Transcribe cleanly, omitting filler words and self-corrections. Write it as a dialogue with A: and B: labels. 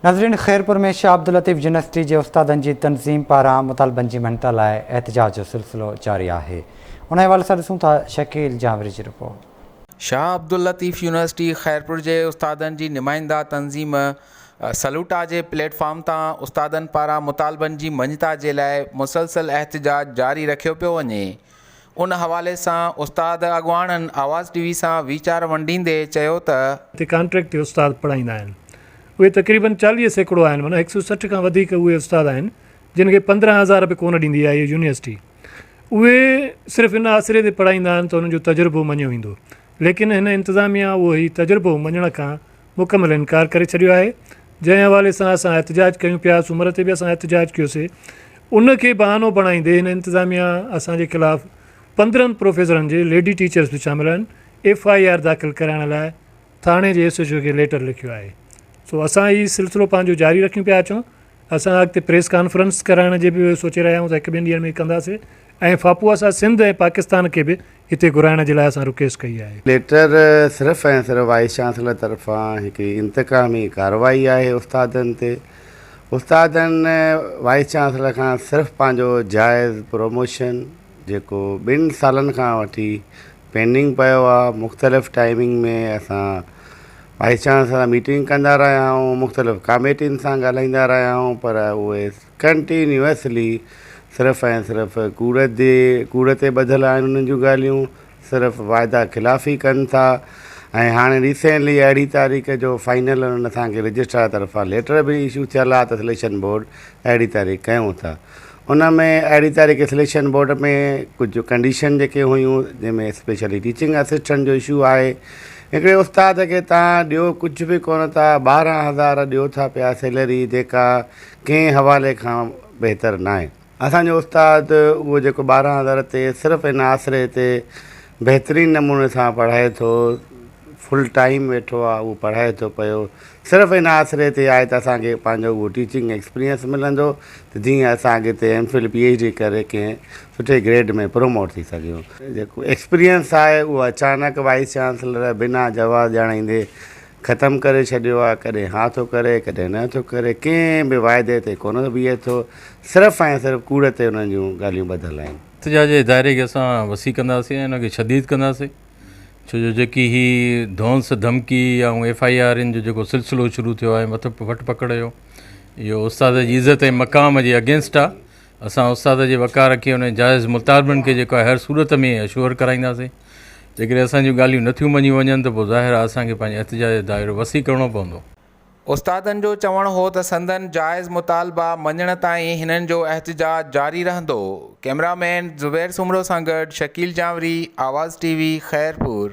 A: ناظرين خيرپور ۾ شاهه عبداللطيف يونيورسٽي جي استادن جي تنظيم پاران مطالبن جي مڃتا لاء احتجاج جو سلسلو جاري آهي ان حوالي سان ڏسون ٿا شڪيل جانوري جي رپورٽ.
B: شاهه عبداللطيف يونيورسٽي خيرپور جي استادن جي نمائنده تنظيم سلوٽا جي پليٽ فارم تان استادن پاران مطالبن جي مڃتا جي لاء مسلسل احتجاج جاري رکيو پيو وڃي ان حوالي سان استاد اڳواڻن آواز ٽي وي سان ويچار ونڊيندي چيو ته.
C: تي ڪانٽريڪٽ تي استاد پڙهائيندا آهن اهي تقريبن 40% آهن معنيٰ هڪ سو 60 کان وڌيڪ اهي استاد آهن جن کي 15,000 به ڪونه ڏيندي آهي يونيورسٽي اهي صرف ان آسري تي پڙهائيندا آهن ته انهن جو تجربو مڃيو ويندو ليڪن هن انتظاميا اهو هي تجربو مڃڻ کان مڪمل انڪار ڪري ڇڏيو آهي جنهن حوالي سان اسان احتجاج ڪيون پيا سومر تي به اسان احتجاج ڪيوسي ان کي بهانو بڻائيندي هن انتظاميا اسان جي خلاف 15 پروفيسرن جي ليڊي ٽيچرس به شامل آهن ايف I R داخل ڪرائڻ لاء ٿاڻي جي ايس ايڇ او کي ليٽر لکيو آهي سو اسان هي سلسلو پنهنجو جاري رکيون پيا اچون اسان اڳتي پريس ڪانفرنس ڪرائڻ جي به سوچي رهيا آهيون ته هڪ ٻن ڏينهن ۾ ڪنداسي ۽ فاپواسا سنڌ ۽ پاڪستان کي به هتي گهرائڻ جي لاء اسان رڪويسٽ ڪئي آهي.
D: ليٽر صرف ۽ صرف وائيس چانسلر طرفان هڪڙي انتقامي ڪارروائي آهي استادن تي. استادن وائيس چانسلر کان صرف پنهنجو جائز پروموشن جيڪو ٻن سالن کان وٺي پينڊنگ پيو آهي مختلف ٽائمنگ ۾ اسان وائيس چانسلر سان ميٽنگ ڪندا رهيا آهيون مختلف ڪاميٽين سان ڳالهائيندا رهيا آهيون پر اهي ڪنٽينيوسلي صرف ۽ صرف ڪوڙ تي ڪوڙ تي ٻڌل آهن انهن جون ڳالهيون صرف واعدا خلافي ڪن ٿا ۽ هاڻي ريسينٽلي اهڙي تاريخ جو فائنل انهن اسان کي رجسٽرار طرفان ليٽر به اشو ٿيل آهي ته سليڪشن بورڊ اهڙي تاريخ ڪيون ٿا ان ۾ اهڙي تاريخ سليڪشن بورڊ ۾ ڪجهه ڪنڊيشن جيڪي هيون جنهن ۾ اسپيشلي ٽيچنگ اسسٽنٽ جو اشو آهي هڪڙي استاد کي تان ڏيو ڪجهه به ڪونه ٿا 12,000 ڏيو ٿا پيا سيلري جيڪا ڪنهن حوالي کان بهتر ناهي اسان جو استاد اهو جيڪو 12,000 تي صرف ان آسري تي بهترين نموني سان پڙهائي ٿو فل ٽائيم ويٺو آهي اهو پڙهائي ٿو پيو صرف ان آسري تي آهي ته اسان کي پنهنجو اهو ٽيچنگ ايڪسپرينس ملندو ته جيئن اسان اڳتي M Phil P H D ڪري ڪنهن سٺي گريڊ ۾ پروموٽ ٿي سگهيون. جيڪو ايڪسپرينس آهي اهو اچانڪ وائيس چانسلر بنا جواز ڄاڻائيندي ختم ڪري ڇڏيو آهي ڪڏهن ها ٿو ڪري ڪڏهن نه ٿو ڪري ڪنهن به واعدي تي ڪونه ٿو بيهي ٿو صرف ۽ صرف ڪوڙ تي انهن جون ڳالهيون ٻڌل آهن.
E: احتجاج جي دائري کي اسان وسيع ڪنداسين ۽ ان کي شديد ڪنداسين. ڇو جو جيڪي هي ڌونس ڌمڪي يا ايف I آرن جو جيڪو سلسلو شروع ٿيو آهي مٿ وٺ پڪڙ جو اهو استاد جي عزت ۽ مقام جي اگينسٽ آهي اسان استاد جي وقار کي ان جائز مطالبن کي جيڪو آهي هر صورت ۾ اشور ڪرائينداسين جيڪڏهن اسان جون ڳالهيون نٿيون مڃيون وڃن ته پوء ظاهر آهي اسان کي پنهنجي احتجاج جو دائرو وسيع ڪرڻو پوندو.
B: استادن جو چوڻ هو ته سندن جائز مطالبا مڃڻ تائين هنن جو احتجاج جاري رهندو. ڪئميرا مين زبير سومرو سان گڏ شڪيل جانوري، آواز ٽي وي، خيرپور.